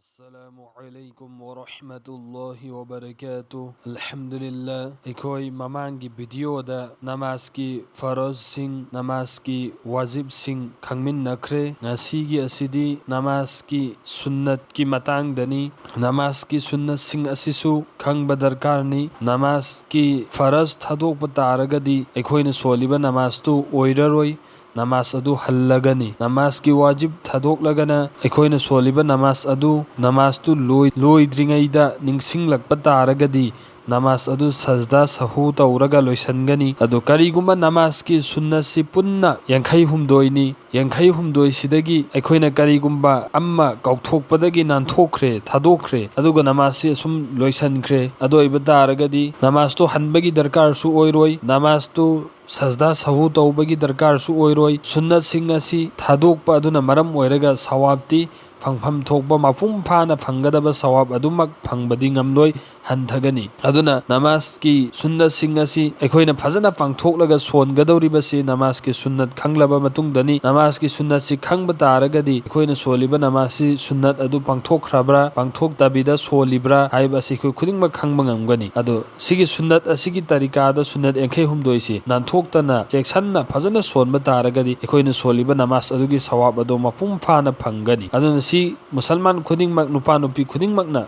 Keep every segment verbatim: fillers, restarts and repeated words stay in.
السلام عليكم ورحمة الله وبركاته. الحمد لله. ꯑꯩꯈꯣꯏ ꯃꯃꯥꯡꯒꯤ ꯚꯤꯗꯤꯑꯣꯗ ꯅꯃꯥꯖꯀꯤ ꯐꯔꯖꯁꯤꯡ, ꯅꯃꯥꯖꯀꯤ ꯋꯥꯖꯤꯕꯁꯤꯡ ꯈꯪꯃꯤꯟꯅꯈ꯭ꯔꯦ꯫ ꯉꯁꯤꯒꯤ ꯑꯁꯤꯗꯤ ꯅꯃꯥꯖꯀꯤ ꯁꯨꯟꯅꯠꯀꯤ ꯃꯇꯥꯡꯗꯅꯤ꯫ ꯅꯃꯥꯖꯀꯤ ꯁꯨꯟꯅꯠꯁꯤꯡ ꯑꯁꯤꯁꯨ ꯈꯪꯕ ꯗꯔꯀꯥꯔꯅꯤ꯫ ꯅꯃꯥꯖꯀꯤ ꯐꯔꯖ ꯊꯥꯗꯣꯛꯄ ꯇꯥꯔꯒꯗꯤ ꯑꯩꯈꯣꯏꯅ ꯁꯣꯜꯂꯤꯕ ꯅꯃꯥꯖꯇꯨ ꯑꯣꯏꯔꯔꯣꯏ꯫ ꯅꯃꯥꯖ ꯑꯗꯨ ꯍꯜꯂꯒꯅꯤ꯫ ꯅꯃꯥꯖꯀꯤ ꯋꯥꯖꯤꯕ ꯊꯥꯗꯣꯛꯂꯒꯅ ꯑꯩꯈꯣꯏꯅ ꯁꯣꯜꯂꯤꯕ ꯅꯃꯥꯖ ꯑꯗꯨ, ꯅꯃꯥꯖꯇꯨ ꯂꯣꯏ-, ꯂꯣꯏꯗ꯭ꯔꯤꯉꯩꯗ ꯅꯤꯡꯁꯤꯡꯂꯛꯄ ꯇꯥꯔꯒꯗꯤ ꯅꯃꯥꯖ ꯑꯗꯨ ꯁꯖꯗꯥ ꯁꯍꯨ ꯇꯧꯔꯒ ꯂꯣꯏꯁꯤꯟꯒꯅꯤ꯫ ꯑꯗꯨ ꯀꯔꯤꯒꯨꯝꯕ ꯅꯃꯥꯖꯀꯤ ꯁꯨꯟꯅꯠꯁꯤ ꯄꯨꯟꯅ ꯌꯥꯡꯈꯩ ꯍꯨꯝꯗꯣꯏꯅꯤ, ꯌꯥꯡꯈꯩ ꯍꯨꯝꯗꯣꯏꯁꯤꯗꯒꯤ ꯑꯩꯈꯣꯏꯅ ꯀꯔꯤꯒꯨꯝꯕ ꯑꯃ ꯀꯥꯎꯊꯣꯛꯄꯗꯒꯤ ꯅꯥꯟꯊꯣꯛꯈ꯭ꯔꯦ, ꯊꯥꯗꯣꯛꯈ꯭ꯔꯦ, ꯑꯗꯨꯒ ꯅꯃꯥꯖꯁꯤ ꯑꯁꯨꯝ ꯂꯣꯏꯁꯤꯟꯈ꯭ꯔꯦ, ꯑꯗꯨ ꯑꯣꯏꯕ ꯇꯥꯔꯒꯗꯤ ꯅꯃꯥꯖꯇꯨ ꯍꯟꯕꯒꯤ ꯗꯔꯀꯥꯔꯁꯨ ꯑꯣꯏꯔꯣꯏ, ꯅꯃꯥꯖꯇꯨ ꯁꯖꯗꯥ ꯁꯍꯨ ꯇꯧꯕꯒꯤ ꯗꯔꯀꯥꯔꯁꯨ ꯑꯣꯏꯔꯣꯏ꯫ ꯁꯨꯟꯅꯠꯁꯤꯡ ꯑꯁꯤ ꯊꯥꯗꯣꯛꯄ ꯑꯗꯨꯅ ꯃꯔꯝ ꯑꯣꯏꯔꯒ ꯁꯋꯥꯕꯇꯤ ꯐꯪꯐꯝ ꯊꯣꯛꯄ ꯃꯄꯨꯡ ꯐꯥꯅ ꯐꯪꯒꯗꯕ ꯁꯋꯥꯕ ꯑꯗꯨꯃꯛ ꯐꯪꯕꯗꯤ ꯉꯝꯂꯣꯏ, ꯍꯟꯊꯒꯅꯤ꯫ ꯑꯗꯨꯅ ꯅꯃꯥꯖꯀꯤ ꯁꯨꯟꯅꯠꯁꯤꯡ ꯑꯁꯤ ꯑꯩꯈꯣꯏꯅ ꯐꯖꯅ ꯄꯥꯡꯊꯣꯛꯂꯒ ꯁꯣꯟꯒꯗꯧꯔꯤꯕꯁꯤ ꯅꯃꯥꯖꯀꯤ ꯁꯨꯟꯅꯠ ꯈꯪꯂꯕ ꯃꯇꯨꯡꯗꯅꯤ꯫ ꯅꯃꯥꯖꯀꯤ ꯁꯨꯟꯅꯠꯁꯤ ꯈꯪꯕ ꯇꯥꯔꯒꯗꯤ ꯑꯩꯈꯣꯏꯅ ꯁꯣꯜꯂꯤꯕ ꯅꯃꯥꯖꯁꯤ ꯁꯨꯟꯅꯠ ꯑꯗꯨ ꯄꯥꯡꯊꯣꯛꯈ꯭ꯔꯕ꯭ꯔꯥ, ꯄꯥꯡꯊꯣꯛꯇꯕꯤꯗ ꯁꯣꯜꯂꯤꯕ꯭ꯔꯥ ꯍꯥꯏꯕ ꯑꯁꯤ ꯑꯩꯈꯣꯏ ꯈꯨꯗꯤꯡꯃꯛ ꯈꯪꯕ ꯉꯝꯒꯅꯤ꯫ ꯑꯗꯣ ꯁꯤꯒꯤ ꯁꯨꯟꯅꯠ ꯑꯁꯤꯒꯤ ꯇꯔꯤꯀꯥꯗ ꯁꯨꯟꯅꯠ ꯌꯥꯡꯈꯩ ꯍꯨꯝꯗꯣꯏꯁꯤ ꯅꯥꯟꯊꯣꯛꯇꯅ ꯆꯦꯛꯁꯟꯅ ꯐꯖꯅ ꯁꯣꯟꯕ ꯇꯥꯔꯒꯗꯤ ꯑꯩꯈꯣꯏꯅ ꯁꯣꯜꯂꯤꯕ ꯅꯃꯥꯖ ꯑꯗꯨꯒꯤ ꯁꯋꯥꯕ ꯑꯗꯣ ꯃꯄꯨꯡ ꯐꯥꯅ ꯐꯪꯒꯅꯤ꯫ ꯑꯗꯨꯅ ꯁꯤ ꯃꯨꯁꯜꯃꯥꯟ ꯈꯨꯗꯤꯡꯃꯛ, ꯅꯨꯄꯥ ꯅꯨꯄꯤ ꯈꯨꯗꯤꯡꯃꯛꯅ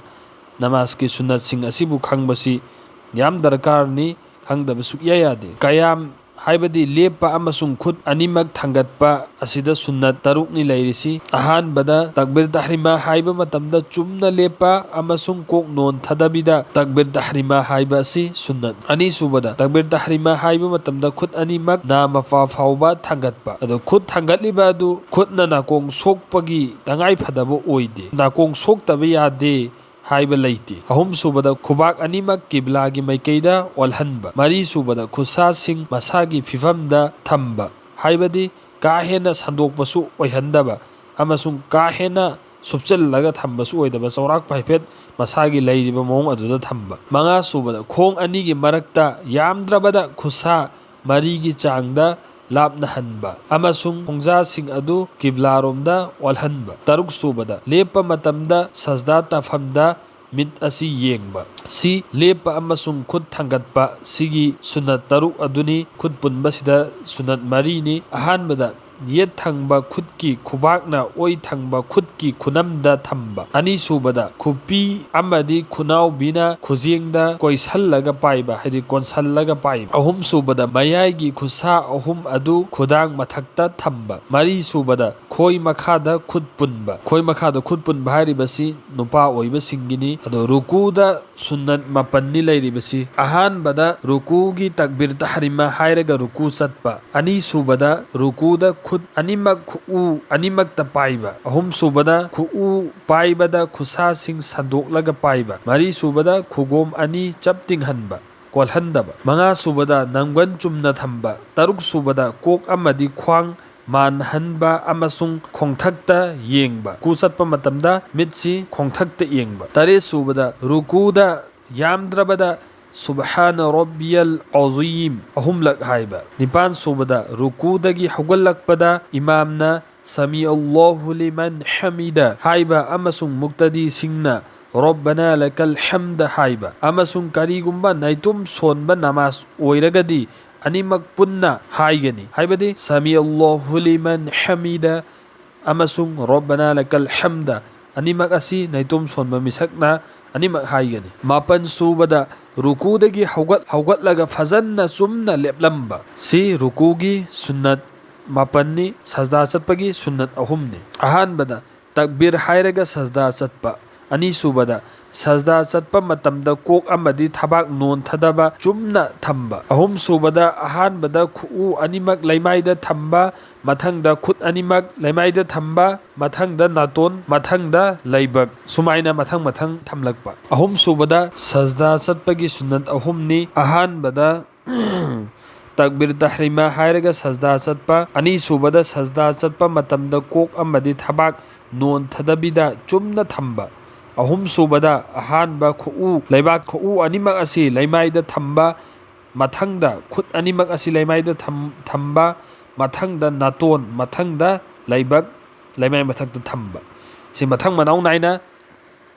ꯅꯃꯥꯖꯀꯤ ꯁꯨꯟꯅꯠꯁꯤꯡ ꯑꯁꯤꯕꯨ ꯈꯪꯕꯁꯤ ꯌꯥꯝ ꯗꯔꯀꯥꯔꯅꯤ, ꯈꯪꯗꯕ ꯁꯨꯛꯌꯥ ꯌꯥꯗꯦ꯫ ꯀꯌꯥꯝ ꯍꯥꯏꯕꯗꯤ ꯂꯦꯞꯄ ꯑꯃꯁꯨꯡ ꯈꯨꯠ ꯑꯅꯤꯃꯛ ꯊꯥꯡꯒꯠꯄ ꯑꯁꯤꯗ ꯁꯨꯟꯅꯠ ꯇꯔꯨꯛꯅꯤ ꯂꯩꯔꯤꯁꯤ꯫ ꯑꯍꯥꯟꯕꯗ ꯇꯛꯕꯤꯔ ꯇꯍꯔꯤꯃꯥ ꯍꯥꯏꯕ ꯃꯇꯝꯗ ꯆꯨꯝꯅ ꯂꯦꯞꯄ ꯑꯃꯁꯨꯡ ꯀꯣꯛ ꯅꯣꯟꯊꯗꯕꯤꯗ ꯇꯛꯕꯤꯔ ꯇꯍꯔꯤꯃꯥ ꯍꯥꯏꯕ ꯑꯁꯤ ꯁꯨꯟꯅꯠ꯫ ꯑꯅꯤꯁꯨꯕꯗ ꯇꯛꯕꯤꯔ ꯇꯍꯔꯤꯃꯥ ꯍꯥꯏꯕ ꯃꯇꯝꯗ ꯈꯨꯠ ꯑꯅꯤꯃꯛ ꯅꯥ ꯃꯄꯥ ꯐꯥꯎꯕ ꯊꯥꯡꯒꯠꯄ꯫ ꯑꯗꯣ ꯈꯨꯠ ꯊꯥꯡꯒꯠꯂꯤꯕ ꯑꯗꯨ ꯈꯨꯠꯅ ꯅꯥꯀꯣꯡ ꯁꯣꯛꯄꯒꯤ ꯇꯉꯥꯏ ꯐꯗꯕ ꯑꯣꯏꯗꯦ꯫ ꯅꯥꯀꯣꯡ ꯁꯣꯛꯇꯕ ꯌꯥꯗꯦ ꯍꯥꯏꯕ ꯂꯩꯇꯦ꯫ ꯑꯍꯨꯝꯁꯨꯕꯗ ꯈꯨꯕꯥꯛ ꯑꯅꯤꯃꯛ ꯀꯤꯕ꯭ꯂꯥꯒꯤ ꯃꯥꯏꯀꯩꯗ ꯑꯣꯜꯍꯟꯕ꯫ ꯃꯔꯤꯁꯨꯕꯗ ꯈꯨꯠꯁꯥꯁꯤꯡ ꯃꯁꯥꯒꯤ ꯐꯤꯕꯝꯗ ꯊꯝꯕ, ꯍꯥꯏꯕꯗꯤ ꯀꯥ ꯍꯦꯟꯅ ꯁꯟꯗꯣꯛꯄꯁꯨ ꯑꯣꯏꯍꯟꯗꯕ ꯑꯃꯁꯨꯡ ꯀꯥ ꯍꯦꯟꯅ ꯁꯨꯞꯆꯜꯂꯒ ꯊꯝꯕꯁꯨ ꯑꯣꯏꯗꯕ, ꯆꯥꯎꯔꯥꯛꯄ ꯍꯥꯏꯐꯦꯠ ꯃꯁꯥꯒꯤ ꯂꯩꯔꯤꯕ ꯃꯑꯣꯡ ꯑꯗꯨꯗ ꯊꯝꯕ꯫ ꯃꯉꯥꯁꯨꯕꯗ ꯈꯣꯡ ꯑꯅꯤꯒꯤ ꯃꯔꯛꯇ ꯌꯥꯝꯗ꯭ꯔꯕꯗ ꯈꯨꯠꯁꯥ ꯃꯔꯤꯒꯤ ꯆꯥꯡꯗ ꯂꯥꯞꯅꯍꯟꯕ ꯑꯃꯁꯨꯡ ꯈꯣꯡꯖꯥꯁꯤꯡ ꯑꯗꯨ ꯀꯤꯕ꯭ꯂꯥꯔꯣꯝꯗ ꯑꯣꯜꯍꯟꯕ꯫ ꯇꯔꯨꯛ ꯁꯨꯕꯗ, ꯂꯦꯞꯄ ꯃꯇꯝꯗ ꯁꯖꯗꯥ ꯇꯥꯐꯝꯗ ꯃꯤꯠ ꯑꯁꯤ ꯌꯦꯡꯕ꯫ ꯁꯤ ꯂꯦꯞꯄ ꯑꯃꯁꯨꯡ ꯈꯨꯠ ꯊꯥꯡꯒꯠꯄ ꯁꯤꯒꯤ ꯁꯨꯅꯠ ꯇꯔꯨꯛ ꯑꯗꯨꯅꯤ꯫ ꯈꯨꯠ ꯄꯨꯟꯕꯁꯤꯗ ꯁꯨꯅꯠ ꯃꯔꯤꯅꯤ꯫ ꯑꯍꯥꯟꯕꯗ, ꯌꯦꯠ ꯊꯪꯕ ꯈꯨꯠꯀꯤ ꯈꯨꯕꯥꯛꯅ ꯑꯣꯏ ꯊꯪꯕ ꯈꯨꯠꯀꯤ ꯈꯨꯅꯝꯗ ꯊꯝꯕ꯫ ꯑꯅꯤꯁꯨꯕꯗ, ꯈꯨꯄꯤ ꯑꯃꯗꯤ ꯈꯨꯅꯥꯎꯕꯤꯅ ꯈꯨꯖꯦꯡꯗ ꯀꯣꯏꯁꯜꯂꯒ ꯄꯥꯏꯕ, ꯍꯥꯏꯗꯤ ꯀꯣꯟꯁꯜꯂꯒ ꯄꯥꯏꯕ꯫ ꯑꯍꯨꯝꯁꯨꯕꯗ, ꯃꯌꯥꯏꯒꯤ ꯈꯨꯠꯁꯥ ꯑꯍꯨꯝ ꯑꯗꯨ ꯈꯨꯗꯥꯡ ꯃꯊꯛꯇ ꯊꯝꯕ꯫ ꯃꯔꯤꯁꯨꯕꯗ, ꯈꯣꯏ ꯃꯈꯥꯗ ꯈꯨꯠ ꯄꯨꯟꯕ꯫ ꯈꯣꯏ ꯃꯈꯥꯗ ꯈꯨꯠ ꯄꯨꯟꯕ ꯍꯥꯏꯔꯤꯕꯁꯤ ꯅꯨꯄꯥ ꯑꯣꯏꯕꯁꯤꯡꯒꯤꯅꯤ꯫ ꯑꯗꯣ ꯔꯨꯀꯨꯗ ꯁꯨꯟꯅꯠ ꯃꯥꯄꯟꯅꯤ ꯂꯩꯔꯤꯕꯁꯤ꯫ ꯑꯍꯥꯟꯕꯗ ꯔꯨꯀꯨꯒꯤ ꯇꯛꯕꯤꯔ ꯇꯍꯔꯤꯃꯥ ꯍꯥꯏꯔꯒ ꯔꯨꯀꯨ ꯆꯠꯄ꯫ ꯑꯅꯤꯁꯨꯕꯗ ꯔꯨꯀꯨꯗ ꯈꯨꯠ ꯑꯅꯤꯃꯛ ꯈꯨꯎ ꯑꯅꯤꯃꯛꯇ ꯄꯥꯏꯕ꯫ ꯑꯍꯨꯝꯁꯨꯕꯗ ꯈꯨꯎ ꯄꯥꯏꯕꯗ ꯈꯨꯠꯁꯥꯁꯤꯡ ꯁꯟꯗꯣꯛꯂꯒ ꯄꯥꯏꯕ꯫ ꯃꯔꯤꯁꯨꯕꯗ ꯈꯨꯒꯣꯝ ꯑꯅꯤ ꯆꯞ ꯇꯤꯡꯍꯟꯕ, ꯀꯣꯜꯍꯟꯗꯕ꯫ ꯃꯉꯥꯁꯨꯕꯗ ꯅꯪꯒꯟ ꯆꯨꯝꯅ ꯊꯝꯕ꯫ ꯇꯔꯨꯛꯁꯨꯕꯗ ꯀꯣꯛ ꯑꯃꯗꯤ ꯈ꯭ꯋꯥꯡ ꯃꯥꯟꯍꯟꯕ ꯑꯃꯁꯨꯡ ꯈꯣꯡꯊꯛꯇ ꯌꯦꯡꯕ꯫ ꯔꯨꯀꯨ ꯆꯠꯄ ꯃꯇꯝꯗ ꯃꯤꯠꯁꯤ ꯈꯣꯡꯊꯛꯇ ꯌꯦꯡꯕ꯫ ꯇꯔꯦꯠꯁꯨꯕꯗ ꯔꯨꯀꯨꯗ ꯌꯥꯝꯗ꯭ꯔꯕꯗ "ꯁꯨꯕꯍꯥꯅ ꯔꯣꯕꯤꯌꯜ ꯑꯣꯖꯨꯌꯤꯝ" ꯑꯍꯨꯝꯂꯛ ꯍꯥꯏꯕ꯫ ꯅꯤꯄꯥꯟꯁꯨꯕꯗ ꯔꯨꯀꯨꯗꯒꯤ ꯍꯧꯒꯠꯂꯛꯄꯗ ꯏꯃꯥꯝꯅ "ꯁꯃꯤ ꯑꯜꯂꯥꯍꯨ ꯂꯤꯃꯟ ꯍꯃꯤꯗ" ꯍꯥꯏꯕ ꯑꯃꯁꯨꯡ ꯃꯨꯛꯇꯗꯤꯁꯤꯡꯅ "ꯔꯣꯕꯅꯥ ꯂꯀꯜ ꯍꯝꯗ" ꯍꯥꯏꯕ꯫ ꯑꯃꯁꯨꯡ ꯀꯔꯤꯒꯨꯝꯕ ꯅꯥꯏꯇꯣꯝ ꯁꯣꯟꯕ ꯅꯃꯥꯖ ꯑꯣꯏꯔꯒꯗꯤ ꯑꯅꯤꯃꯛ ꯄꯨꯟꯅ ꯍꯥꯏꯒꯅꯤ꯫ ꯍꯥꯏꯕꯗꯤ "ꯁꯃꯤ ꯑꯜꯂꯥꯍꯨ ꯂꯤꯃꯟ ꯍꯃꯤꯗ" ꯑꯃꯁꯨꯡ "ꯔꯣꯕꯅꯥ ꯂꯀꯜ ꯍꯝꯗ" ꯑꯅꯤꯃꯛ ꯑꯁꯤ ꯅꯥꯏꯇꯣꯝ ꯁꯣꯟꯕ ꯃꯤꯁꯛꯅ ꯑꯅꯤꯃꯛ ꯍꯥꯏꯒꯅꯤ꯫ ꯃꯥꯄꯟ ꯁꯨꯕꯗ ꯔꯨꯀꯨꯗꯒꯤ ꯍꯧꯒꯠ-, ꯍꯧꯒꯠꯂꯒ ꯐꯖꯅ ꯆꯨꯝꯅ ꯂꯦꯞꯂꯝꯕ꯫ ꯁꯤ ꯔꯨꯀꯨꯒꯤ ꯁꯨꯟꯅꯠ ꯃꯥꯄꯟꯅꯤ, ꯁꯖꯗꯥ ꯆꯠꯄꯒꯤ ꯁꯨꯟꯅꯠ ꯑꯍꯨꯝꯅꯤ꯫ ꯑꯍꯥꯟꯕꯗ ꯇꯛꯕꯤꯔ ꯍꯥꯏꯔꯒ ꯁꯖꯗꯥ ꯆꯠꯄ꯫ ꯑꯅꯤꯁꯨꯕꯗ, ꯁꯖꯗꯥ ꯆꯠꯄ ꯃꯇꯝꯗ ꯀꯣꯛ ꯑꯃꯗꯤ ꯊꯕꯥꯛ ꯅꯣꯟꯊꯗꯕ ꯆꯨꯝꯅ ꯊꯝꯕ꯫ ꯑꯍꯨꯝꯁꯨꯕꯗ, ꯑꯍꯥꯟꯕꯗ ꯈꯨꯎ ꯑꯅꯤꯃꯛ ꯂꯩꯃꯥꯏꯗ ꯊꯝꯕ, ꯃꯊꯪꯗ ꯈꯨꯠ ꯑꯅꯤꯃꯛ ꯂꯩꯃꯥꯏꯗ ꯊꯝꯕ, ꯃꯊꯪꯗ ꯅꯥꯇꯣꯟ, ꯃꯊꯪꯗ ꯂꯩꯕꯛ, ꯁꯨꯃꯥꯏꯅ ꯃꯊꯪ ꯃꯊꯪ ꯊꯝꯂꯛꯄ꯫ ꯑꯍꯨꯝꯁꯨꯕꯗ, ꯁꯖꯗꯥ ꯆꯠꯄꯒꯤ ꯁꯨꯟꯅꯠ ꯑꯍꯨꯝꯅꯤ꯫ ꯑꯍꯥꯟꯕꯗ, ꯇꯛꯕꯤꯔ ꯇꯍ꯭ꯔꯤꯃꯥ ꯍꯥꯏꯔꯒ ꯁꯖꯗꯥ ꯆꯠꯄ꯫ ꯑꯅꯤꯁꯨꯕꯗ, ꯁꯖꯗꯥ ꯆꯠꯄ ꯃꯇꯝꯗ ꯀꯣꯛ ꯑꯃꯗꯤ ꯊꯕꯥꯛ ꯅꯣꯟꯊꯗꯕꯤꯗ ꯆꯨꯝꯅ ꯊꯝꯕ꯫ ꯑꯍꯨꯝꯁꯨꯕꯗ, ꯑꯍꯥꯟꯕ ꯈꯨꯎ, ꯂꯩꯕꯥꯛ ꯈꯨꯎ ꯑꯅꯤꯃꯛ ꯑꯁꯤ ꯂꯩꯃꯥꯏꯗ ꯊꯝꯕ꯫ ꯃꯊꯪꯗ ꯈꯨꯠ ꯑꯅꯤꯃꯛ ꯑꯁꯤ ꯂꯩꯃꯥꯏꯗ ꯊꯝ-, ꯊꯝꯕ, ꯃꯊꯪꯗ ꯅꯥꯇꯣꯟ, ꯃꯊꯪꯗ ꯂꯩꯕꯛ, ꯂꯩꯃꯥꯏ ꯃꯊꯛꯇ ꯊꯝꯕ꯫ ꯁꯤ ꯃꯊꯪ ꯃꯅꯥꯎ ꯅꯥꯏꯅ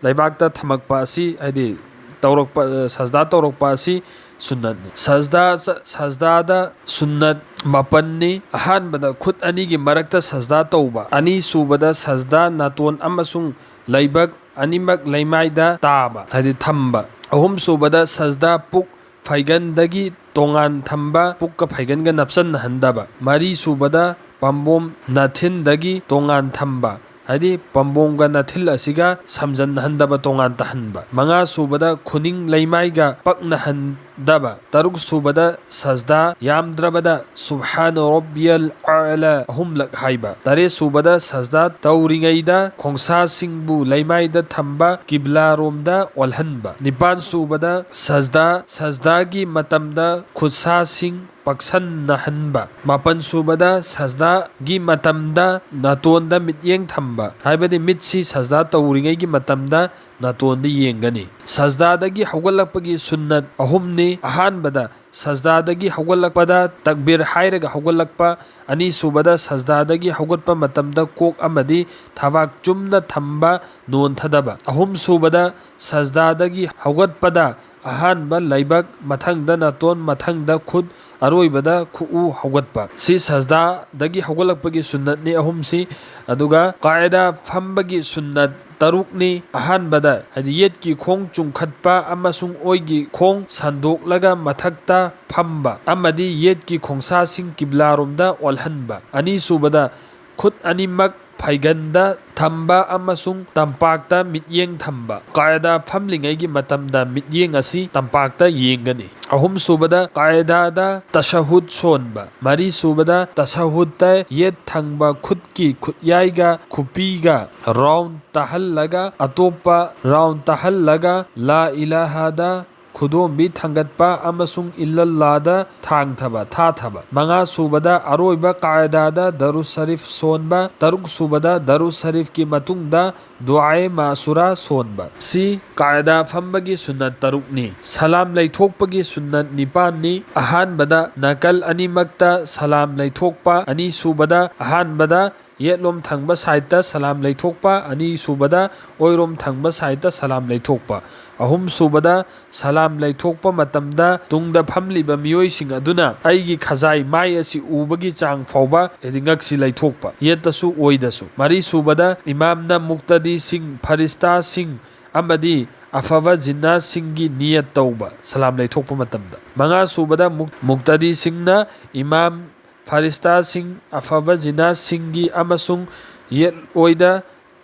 ꯂꯩꯕꯥꯛꯇ ꯊꯝꯃꯛꯄ ꯑꯁꯤ, ꯍꯥꯏꯗꯤ ꯇꯧꯔꯛꯄ, ꯁꯖꯗꯥ ꯇꯧꯔꯛꯄ ꯑꯁꯤ ꯁꯨꯟꯅꯠꯅꯤ꯫ ꯁꯖꯗꯥ, ꯁꯖꯗꯥꯗ ꯁꯨꯟꯅꯠ ꯃꯥꯄꯟꯅꯤ꯫ ꯑꯍꯥꯟꯕꯗ ꯈꯨꯠ ꯑꯅꯤꯒꯤ ꯃꯔꯛꯇ ꯁꯖꯗꯥ ꯇꯧꯕ, ꯑꯅꯤꯁꯨꯕꯗ ꯁꯖꯗꯥ ꯅꯥꯇꯣꯟ ꯑꯃꯁꯨꯡ ꯂꯩꯕꯛ ꯑꯅꯤꯃꯛ ꯂꯩꯃꯥꯏꯗ ꯇꯥꯕ, ꯍꯥꯏꯗꯤ ꯊꯝꯕ, ꯑꯍꯨꯝꯁꯨꯕꯗ ꯁꯖꯗꯥ ꯄꯨꯛ ꯐꯩꯒꯟꯗꯒꯤ ꯇꯣꯉꯥꯟ ꯊꯝꯕ, ꯄꯨꯛꯀ ꯐꯩꯒꯟꯒ ꯅꯞꯁꯟꯅꯍꯟꯗꯕ, ꯃꯔꯤꯁꯨꯕꯗ ꯄꯥꯝꯕꯣꯝ ꯅꯥꯊꯤꯟꯗꯒꯤ ꯇꯣꯉꯥꯟ ꯊꯝꯕ, ꯍꯥꯏꯗꯤ ꯄꯥꯝꯕꯣꯝꯒ ꯅꯥꯊꯤꯜ ꯑꯁꯤꯒ ꯁꯝꯖꯟꯅꯍꯟꯗꯕ, ꯇꯣꯉꯥꯟ ꯇꯥꯍꯟꯕ, ꯃꯉꯥꯁꯨꯕꯗ ꯈꯨꯅꯤꯡ ꯂꯩꯃꯥꯏꯒ ꯄꯛꯅꯍꯟꯗꯕ, ꯇꯔꯨꯛꯁꯨꯕꯗ ꯁꯖꯗꯥ ꯌꯥꯝꯗ꯭ꯔꯕꯗ ꯁꯨꯕꯍꯥꯅ ꯔꯣꯕꯤꯌꯜ ꯑꯥꯂꯥ ꯑꯍꯨꯝꯂꯛ ꯍꯥꯏꯕ, ꯇꯔꯦꯠꯁꯨꯕꯗ ꯁꯖꯗꯥ ꯇꯧꯔꯤꯉꯩꯗ ꯈꯣꯡꯁꯥꯁꯤꯡꯕꯨ ꯂꯩꯃꯥꯏꯗ ꯊꯝꯕ, ꯀꯤꯕ꯭ꯂꯥꯔꯣꯝꯗ ꯑꯣꯜꯍꯟꯕ, ꯅꯤꯄꯥꯟꯁꯨꯕꯗ ꯁꯖꯗꯥ, ꯁꯖꯗꯥꯒꯤ ꯃꯇꯝꯗ ꯈꯨꯠꯁꯥꯁꯤꯡ ꯄꯛꯁꯟꯅꯍꯟꯕ, ꯃꯥꯄꯟꯁꯨꯕꯗ ꯁꯖꯗꯥꯒꯤ ꯃꯇꯝꯗ ꯅꯥꯇꯣꯟꯗ ꯃꯤꯠꯌꯦꯡ ꯊꯝꯕ, ꯍꯥꯏꯕꯗꯤ ꯃꯤꯠꯁꯤ ꯁꯖꯗꯥ ꯇꯧꯔꯤꯉꯩꯒꯤ ꯃꯇꯝꯗ ꯅꯥꯇꯣꯟꯗ ꯌꯦꯡꯒꯅꯤ꯫ ꯁꯖꯗꯥꯗꯒꯤ ꯍꯧꯒꯠꯂꯛꯄꯒꯤ ꯁꯨꯟꯅꯠ ꯑꯍꯨꯝꯅꯤ꯫ ꯑꯍꯥꯟꯕꯗ ꯁꯖꯗꯥꯗꯒꯤ ꯍꯧꯒꯠꯂꯛꯄꯗ ꯇꯛꯕꯤꯔ ꯍꯥꯏꯔꯒ ꯍꯧꯒꯠꯂꯛꯄ, ꯑꯅꯤꯁꯨꯕꯗ ꯁꯖꯗꯥꯗꯒꯤ ꯍꯧꯒꯠꯄ ꯃꯇꯝꯗ ꯀꯣꯛ ꯑꯃꯗꯤ ꯊꯕꯥꯛ ꯆꯨꯝꯅ ꯊꯝꯕ, ꯅꯣꯟꯊꯗꯕ, ꯑꯍꯨꯝꯁꯨꯕꯗ ꯁꯖꯗꯥꯗꯒꯤ ꯍꯧꯒꯠꯄꯗ ꯑꯍꯥꯟꯕ ꯂꯩꯕꯛ, ꯃꯊꯪꯗ ꯅꯥꯇꯣꯟ, ꯃꯊꯪꯗ ꯈꯨꯠ, ꯑꯔꯣꯏꯕꯗ ꯈꯨꯎ ꯍꯧꯒꯠꯄ꯫ ꯁꯤ ꯁꯖꯗꯥꯗꯒꯤ ꯍꯧꯒꯠꯂꯛꯄꯒꯤ ꯁꯨꯟꯅꯠꯅꯤ ꯑꯍꯨꯝꯁꯤ꯫ ꯑꯗꯨꯒ ꯀꯥꯏꯗꯥ ꯐꯝꯕꯒꯤ ꯁꯨꯟꯅꯠ ꯇꯔꯨꯛꯅꯤ꯫ ꯑꯍꯥꯟꯕꯗ, ꯍꯥꯏꯗꯤ ꯌꯦꯠꯀꯤ ꯈꯣꯡ ꯆꯨꯡꯈꯠꯄ ꯑꯃꯁꯨꯡ ꯑꯣꯏꯒꯤ ꯈꯣꯡ ꯁꯟꯗꯣꯛꯂꯒ ꯃꯊꯛꯇ ꯐꯝꯕ ꯑꯃꯗꯤ ꯌꯦꯠꯀꯤ ꯈꯣꯡꯁꯥꯁꯤꯡ ꯀꯤꯕ꯭ꯂꯥꯔꯣꯝꯗ ꯑꯣꯜꯍꯟꯕ꯫ ꯑꯅꯤꯁꯨꯕꯗ, ꯈꯨꯠ ꯑꯅꯤꯃꯛ ꯐꯩꯒꯟꯗ ꯊꯝꯕ ꯑꯃꯁꯨꯡ ꯇꯝꯄꯥꯛꯇ ꯃꯤꯠꯌꯦꯡ ꯊꯝꯕ꯫ ꯀꯥꯏꯗꯥ ꯐꯝꯂꯤꯉꯩꯒꯤ ꯃꯇꯝꯗ ꯃꯤꯠꯌꯦꯡ ꯑꯁꯤ ꯇꯝꯄꯥꯛꯇ ꯌꯦꯡꯒꯅꯤ꯫ ꯑꯍꯨꯝꯁꯨꯕꯗ, ꯀꯥꯏꯗꯥꯗ ꯇꯁꯍꯨꯗ ꯁꯣꯟꯕ꯫ ꯃꯔꯤꯁꯨꯕꯗ, ꯇꯁꯍꯨꯗꯇ ꯌꯦꯠ ꯊꯪꯕ ꯈꯨꯠꯀꯤ ꯈꯨꯠꯌꯥꯏꯒ ꯈꯨꯄꯤꯒ ꯔꯥꯎꯟ ꯇꯥꯍꯜꯂꯒ ꯑꯇꯣꯞꯄ ꯔꯥꯎꯟ ꯇꯥꯍꯜꯂꯒ ꯂꯥ ꯏꯂꯥꯍꯥꯗ ꯈꯨꯗꯣꯝꯕꯤ ꯊꯥꯡꯒꯠꯄ ꯑꯃꯁꯨꯡ ꯏꯜꯂꯜꯂꯥꯗ ꯊꯥꯡꯊꯕ, ꯊꯥꯊꯕ꯫ ꯃꯉꯥ ꯁꯨꯕꯗ ꯑꯔꯣꯏꯕ ꯀꯥꯏꯗꯥꯗ ꯗꯔꯨ ꯁꯔꯤꯐ ꯁꯣꯟꯕ꯫ ꯇꯔꯨꯛ ꯁꯨꯕꯗ ꯗꯔꯨ ꯁꯔꯤꯐꯀꯤ ꯃꯇꯨꯡꯗ ꯗꯨꯑꯥꯏ ꯃꯥꯁꯨꯔꯥ ꯁꯣꯟꯕ꯫ ꯁꯤ ꯀꯥꯏꯗꯥ ꯐꯝꯕꯒꯤ ꯁꯨꯟꯅꯠ ꯇꯔꯨꯛꯅꯤ꯫ ꯁꯂꯥꯝ ꯂꯩꯊꯣꯛꯄꯒꯤ ꯁꯨꯟꯅꯠ ꯅꯤꯄꯥꯟꯅꯤ꯫ ꯑꯍꯥꯟꯕꯗ ꯅꯥꯀꯜ ꯑꯅꯤꯃꯛꯇ ꯁꯂꯥꯝ ꯂꯩꯊꯣꯛꯄ꯫ ꯑꯅꯤꯁꯨꯕꯗ ꯑꯍꯥꯟꯕꯗ ꯌꯦꯠꯂꯣꯝ ꯊꯪꯕ ꯁꯥꯏꯠꯇ ꯁꯂꯥꯝ ꯂꯩꯊꯣꯛꯄ꯫ ꯑꯅꯤꯁꯨꯕꯗ ꯑꯣꯏꯔꯣꯝ ꯊꯪꯕ ꯁꯥꯏꯠꯇ ꯁꯂꯥꯝ ꯂꯩꯊꯣꯛꯄ꯫ ꯑꯍꯨꯝꯁꯨꯕꯗ ꯁꯂꯥꯝ ꯂꯩꯊꯣꯛꯄ ꯃꯇꯝꯗ ꯇꯨꯡꯗ ꯐꯝꯂꯤꯕ ꯃꯤꯑꯣꯏꯁꯤꯡ ꯑꯗꯨꯅ ꯑꯩꯒꯤ ꯈꯖꯥꯏ ꯃꯥꯏ ꯑꯁꯤ ꯎꯕꯒꯤ ꯆꯥꯡ ꯐꯥꯎꯕ, ꯍꯥꯏꯗꯤ ꯉꯛꯁꯤ ꯂꯩꯊꯣꯛꯄ, ꯌꯦꯠꯇꯁꯨ ꯑꯣꯏꯗꯁꯨ꯫ ꯃꯔꯤꯁꯨꯕꯗ ꯏꯃꯥꯝꯅ ꯃꯨꯛꯇꯗꯤꯁꯤꯡ, ꯐꯔꯤꯁꯇꯥꯁꯤꯡ ꯑꯃꯗꯤ ꯑꯐꯕ ꯖꯤꯟꯅꯥꯁꯤꯡꯒꯤ ꯅꯤꯌꯠ ꯇꯧꯕ ꯁꯂꯥꯝ ꯂꯩꯊꯣꯛꯄ ꯃꯇꯝꯗ꯫ ꯃꯉꯥꯁꯨꯕꯗ ꯃꯨꯛ-, ꯃꯨꯛꯇꯗꯤꯁꯤꯡꯅ ꯏꯃꯥꯝ ꯐꯔꯤꯁꯇꯥꯁꯤꯡ, ꯑꯐꯕ ꯖꯤꯟꯅꯥꯁꯤꯡꯒꯤ ꯑꯃꯁꯨꯡ ꯌꯦꯠ ꯑꯣꯏꯗ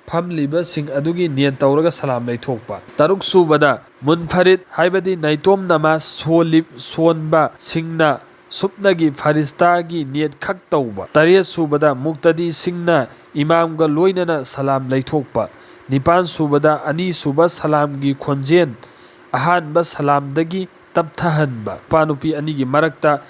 ꯐꯝꯂꯤꯕꯁꯤꯡ ꯑꯗꯨꯒꯤ ꯅꯤꯌꯠ ꯇꯧꯔꯒ ꯁꯂꯥꯝ ꯂꯩꯊꯣꯛꯄ꯫ ꯇꯔꯨꯛ ꯁꯨꯕꯗ ꯃꯨꯟꯐꯔꯤꯗ, ꯍꯥꯏꯕꯗꯤ ꯅꯥꯏꯇꯣꯝ ꯅꯃꯥꯖ ꯁꯣꯜꯂꯤ-, ꯁꯣꯟꯕꯁꯤꯡꯅ ꯁꯨꯞꯅꯒꯤ ꯐꯔꯤꯁꯇꯥꯒꯤ ꯅꯤꯌꯠ ꯈꯛ ꯇꯧꯕ꯫ ꯇꯔꯦꯠ ꯁꯨꯕꯗ ꯃꯨꯛꯇꯗꯤꯁꯤꯡꯅ ꯏꯃꯥꯝꯒ ꯂꯣꯏꯅꯅ ꯁꯂꯥꯝ ꯂꯩꯊꯣꯛꯄ꯫ ꯅꯤꯄꯥꯟ ꯁꯨꯕꯗ ꯑꯅꯤꯁꯨꯕ ꯁꯂꯥꯝꯒꯤ ꯈꯣꯟꯖꯦꯜ ꯑꯍꯥꯟꯕ ꯁꯂꯥꯝꯗꯒꯤ ꯇꯞꯊꯍꯟꯕ꯫ ꯅꯨꯄꯥ ꯅꯨꯄꯤ ꯑꯅꯤꯒꯤ ꯃꯔꯛꯇ,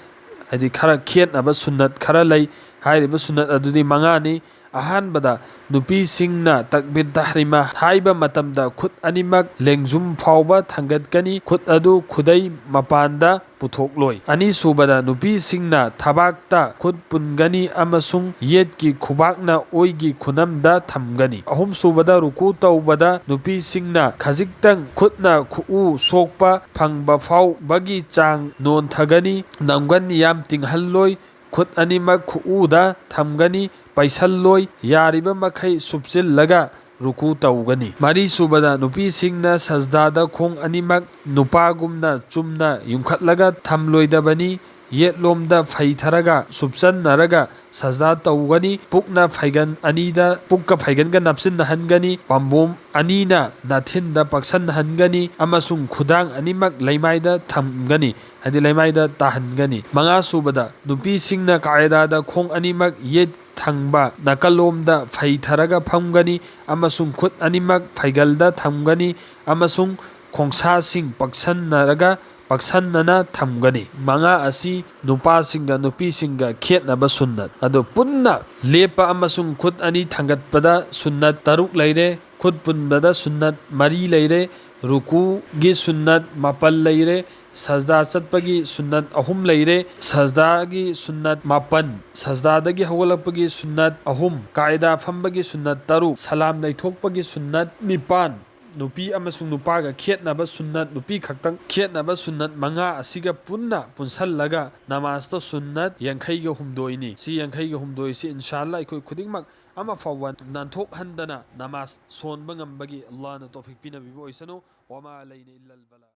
ꯍꯥꯏꯗꯤ, ꯈꯔ ꯈꯦꯠꯅꯕ ꯁꯨꯟꯅꯠ ꯈꯔ ꯂꯩ꯫ ꯍꯥꯏꯔꯤꯕ ꯁꯨꯟꯅꯠ ꯑꯗꯨꯗꯤ ꯃꯉꯥꯅꯤ꯫ ꯑꯍꯥꯟꯕꯗ, ꯅꯨꯄꯤꯁꯤꯡꯅ ꯇꯛꯕꯤꯔ ꯇꯍ꯭ꯔꯤꯃꯥ ꯍꯥꯏꯕ ꯃꯇꯝꯗ ꯈꯨꯠ ꯑꯅꯤꯃꯛ ꯂꯦꯡꯖꯨꯝ ꯐꯥꯎꯕ ꯊꯥꯡꯒꯠꯀꯅꯤ꯫ ꯈꯨꯠ ꯑꯗꯨ ꯈꯨꯗꯩ ꯃꯄꯥꯟꯗ ꯄꯨꯊꯣꯛꯂꯣꯏ꯫ ꯑꯅꯤꯁꯨꯕꯗ, ꯅꯨꯄꯤꯁꯤꯡꯅ ꯊꯕꯥꯛꯇ ꯈꯨꯠ ꯄꯨꯟꯒꯅꯤ ꯑꯃꯁꯨꯡ ꯌꯦꯠꯀꯤ ꯈꯨꯕꯥꯛꯅ ꯑꯣꯏꯒꯤ ꯈꯨꯅꯝꯗ ꯊꯝꯒꯅꯤ꯫ ꯑꯍꯨꯝꯁꯨꯕꯗ, ꯔꯨꯀꯨ ꯇꯧꯕꯗ ꯅꯨꯄꯤꯁꯤꯡꯅ ꯈꯖꯤꯛꯇꯪ ꯈꯨꯠꯅ ꯈꯨꯎ ꯁꯣꯛꯄ ꯐꯪꯕ ꯐꯥꯎꯕꯒꯤ ꯆꯥꯡ ꯅꯣꯟꯊꯒꯅꯤ꯫ ꯅꯝꯒꯟ ꯌꯥꯝ ꯇꯤꯡꯍꯜꯂꯣꯏ꯫ ꯈꯨꯠ ꯑꯅꯤꯃꯛ ꯈꯨꯎꯗ ꯊꯝꯒꯅꯤ꯫ ꯄꯩꯁꯜꯂꯣꯏ꯫ ꯌꯥꯔꯤꯕ ꯃꯈꯩ ꯁꯨꯞꯆꯤꯜꯂꯒ ꯔꯨꯀꯨ ꯇꯧꯒꯅꯤ꯫ ꯃꯔꯤꯁꯨꯕꯗ, ꯅꯨꯄꯤꯁꯤꯡꯅ ꯁꯖꯗꯥꯗ ꯈꯣꯡ ꯑꯅꯤꯃꯛ ꯅꯨꯄꯥꯒꯨꯝꯅ ꯆꯨꯝꯅ ꯌꯨꯡꯈꯠꯂꯒ ꯊꯝꯂꯣꯏꯗꯕꯅꯤ꯫ ꯌꯦꯠꯂꯣꯝꯗ ꯐꯩꯊꯔꯒ ꯁꯨꯞꯆꯟꯅꯔꯒ ꯁꯖꯗꯥ ꯇꯧꯒꯅꯤ꯫ ꯄꯨꯛꯅ ꯐꯩꯒꯟ ꯑꯅꯤꯗ, ꯄꯨꯛꯀ ꯐꯩꯒꯟꯒ ꯅꯞꯁꯤꯟꯅꯍꯟꯒꯅꯤ꯫ ꯄꯥꯝꯕꯣꯝ ꯑꯅꯤꯅ ꯅꯥꯊꯤꯟꯗ ꯄꯛꯁꯟꯍꯟꯒꯅꯤ ꯑꯃꯁꯨꯡ ꯈꯨꯗꯥꯡ ꯑꯅꯤꯃꯛ ꯂꯩꯃꯥꯏꯗ ꯊꯝꯒꯅꯤ, ꯍꯥꯏꯗꯤ ꯂꯩꯃꯥꯏꯗ ꯇꯥꯍꯟꯒꯅꯤ꯫ ꯃꯉꯥꯁꯨꯕꯗ, ꯅꯨꯄꯤꯁꯤꯡꯅ ꯀꯥꯏꯗꯥꯗ ꯈꯣꯡ ꯑꯅꯤꯃꯛ ꯌꯦꯠ ꯊꯪꯕ ꯅꯥꯀꯜꯂꯣꯝꯗ ꯐꯩꯊꯔꯒ ꯐꯝꯒꯅꯤ ꯑꯃꯁꯨꯡ ꯈꯨꯠ ꯑꯅꯤꯃꯛ ꯐꯩꯒꯜꯗ ꯊꯝꯒꯅꯤ ꯑꯃꯁꯨꯡ ꯈꯣꯡꯁꯥꯁꯤꯡ ꯄꯛꯁꯟꯅꯔꯒ ꯄꯛꯁꯟꯅꯅ ꯊꯝꯒꯅꯤ꯫ ꯃꯉꯥ ꯑꯁꯤ ꯅꯨꯄꯥꯁꯤꯡꯒ ꯅꯨꯄꯤꯁꯤꯡꯒ ꯈꯦꯠꯅꯕ ꯁꯨꯟꯅꯠ꯫ ꯑꯗꯨ ꯄꯨꯟꯅ ꯂꯦꯞꯄ ꯑꯃꯁꯨꯡ ꯈꯨꯠ ꯑꯅꯤ ꯊꯥꯡꯒꯠꯄꯗ ꯁꯨꯟꯅꯠ ꯇꯔꯨꯛ ꯂꯩꯔꯦ꯫ ꯈꯨꯠ ꯄꯨꯟꯕꯗ ꯁꯨꯟꯅꯠ ꯃꯔꯤ ꯂꯩꯔꯦ꯫ ꯔꯨꯀꯨꯒꯤ ꯁꯨꯟꯅꯠ ꯃꯥꯄꯜ ꯂꯩꯔꯦ꯫ ꯁꯖꯗꯥ ꯆꯠꯄꯒꯤ ꯁꯨꯟꯅꯠ ꯑꯍꯨꯝ ꯂꯩꯔꯦ꯫ ꯁꯖꯗꯥꯒꯤ ꯁꯨꯟꯅꯠ ꯃꯥꯄꯜ, ꯁꯖꯗꯥꯗꯒꯤ ꯍꯧꯒꯠꯂꯛꯄꯒꯤ ꯁꯨꯟꯅꯠ ꯑꯍꯨꯝ, ꯀꯥꯏꯗꯥ ꯐꯝꯕꯒꯤ ꯁꯨꯟꯅꯠ ꯇꯔꯨꯛ, ꯁꯂꯥꯝ ꯂꯩꯊꯣꯛꯄꯒꯤ ꯁꯨꯟꯅꯠ ꯅꯤꯄꯥꯟ, ꯅꯨꯄꯤ ꯑꯃꯁꯨꯡ ꯅꯨꯄꯥꯒ ꯈꯦꯠꯅꯕ ꯁꯨꯟꯅꯠ, ꯅꯨꯄꯤ ꯈꯛꯇꯪ ꯈꯦꯠꯅꯕ ꯁꯨꯟꯅꯠ ꯃꯉꯥ ꯑꯁꯤꯒ ꯄꯨꯟꯅ ꯄꯨꯟꯁꯜꯂꯒ ꯅꯃꯥꯖꯇꯣ ꯁꯨꯟꯅꯠ ꯌꯥꯡꯈꯩꯒ ꯍꯨꯝꯗꯣꯏꯅꯤ꯫ ꯁꯤ ꯌꯥꯡꯈꯩꯒ ꯍꯨꯝꯗꯣꯏꯁꯤ ꯏꯟꯁꯥ ꯑꯜꯂꯥ ꯑꯩꯈꯣꯏ ꯈꯨꯗꯤꯡꯃꯛ ꯑꯃ ꯐꯥꯎꯕ ꯅꯥꯟꯊꯣꯛꯍꯟꯗꯅ ꯅꯃꯥꯖ ꯁꯣꯟꯕ ꯉꯝꯕꯒꯤ ꯑꯜꯂꯥꯍꯅ ꯇꯧꯐꯤꯛ ꯄꯤꯅꯕꯤꯕ ꯑꯣꯏꯁꯅꯨ꯫ ꯋꯃꯥ ꯑꯂꯩꯅ ꯏꯜꯂꯜ ꯕꯂꯥ꯫